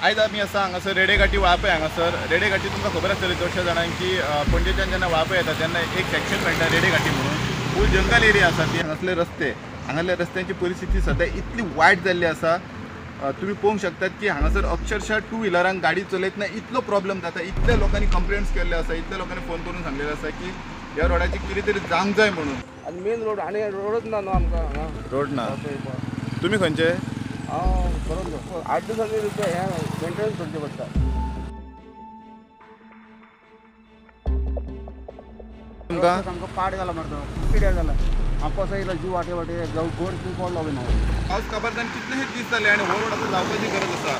आयज आमी आसा हांगासर रेडेघाटी वाळपय. हांगासर रेडेघाटी तुमकां खबर आसतली चडश्या जाणांक की पणजेच्यान जेन्ना वाळपय येता तेन्ना एक सेक्शन मेळटा रेडेघाटी म्हणून. फूल जंगल एरिया आसा ती. हांगासले रस्ते, हांगासल्या रस्त्यांची परिस्थिती सद्या इतली वायट जाल्ली आसा, तुमी पळोवंक शकतात की हांगासर अक्षरशः टू व्हिलरांक गाडी चलयतना इतलो प्रॉब्लम जाता. इतल्या लोकांनी कंप्लेंट्स केल्ले आसा, इतल्या लोकांनी फोन करून सांगलेले आसा की ह्या रोडाची कितें तरी जावंक जाय म्हणून. आनी मेन रोड आनी रोडच ना न्हू आमकां हांगा. रोड ना. तुमी खंयचे? हांव बरोबर 8 दिसांनी हें मेंटेनन्स करचें पडटा. तुमकां सामको पाड जाला मरे तो, पिड्यार जाला. हांव कसो येयलो जीव वाटे वाटे गोड जीव पडलो बी ना. पावस काबार जावन कितलेशे दीस जाले आनी हो रोड आतां जावपाची गरज आसा.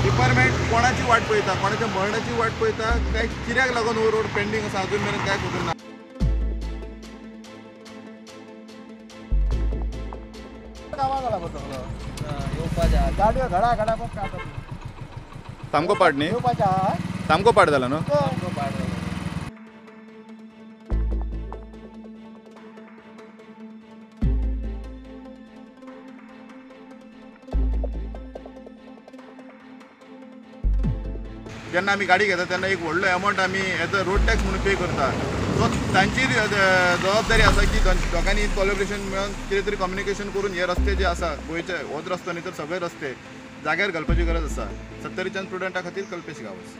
डिपार्टमेंट कोणाची वाट पळयता, कोणाच्या मरणाची वाट पळयता काय कित्याक लागून हो रोड पेंडींग आसा अजून मेरेन काय खबर ना. कामां जाला पळय सगळो येवपाच्या गाडयो घडा घडा पळय काय सामको पाड न्ही, येवपाच्या सामको पाड जाला न्हू. सामको पाड जाला. जेन्ना आमी गाडी घेता तेन्ना एक व्हडलो एमावंट आमी एज अ रोड टॅक्स म्हणून पे करता. सो तांची जबाबदारी आसा की दोगांनी कोलॅबरेशन मेळून कितें तरी कम्युनिकेशन करून हे रस्ते जे आसा गोंयचे, होच रस्तो न्ही तर सगळे रस्ते जाग्यार घालपाची गरज आसा. सत्तरीच्यान स्टुडंटा खातीर कल्पेश गांवस.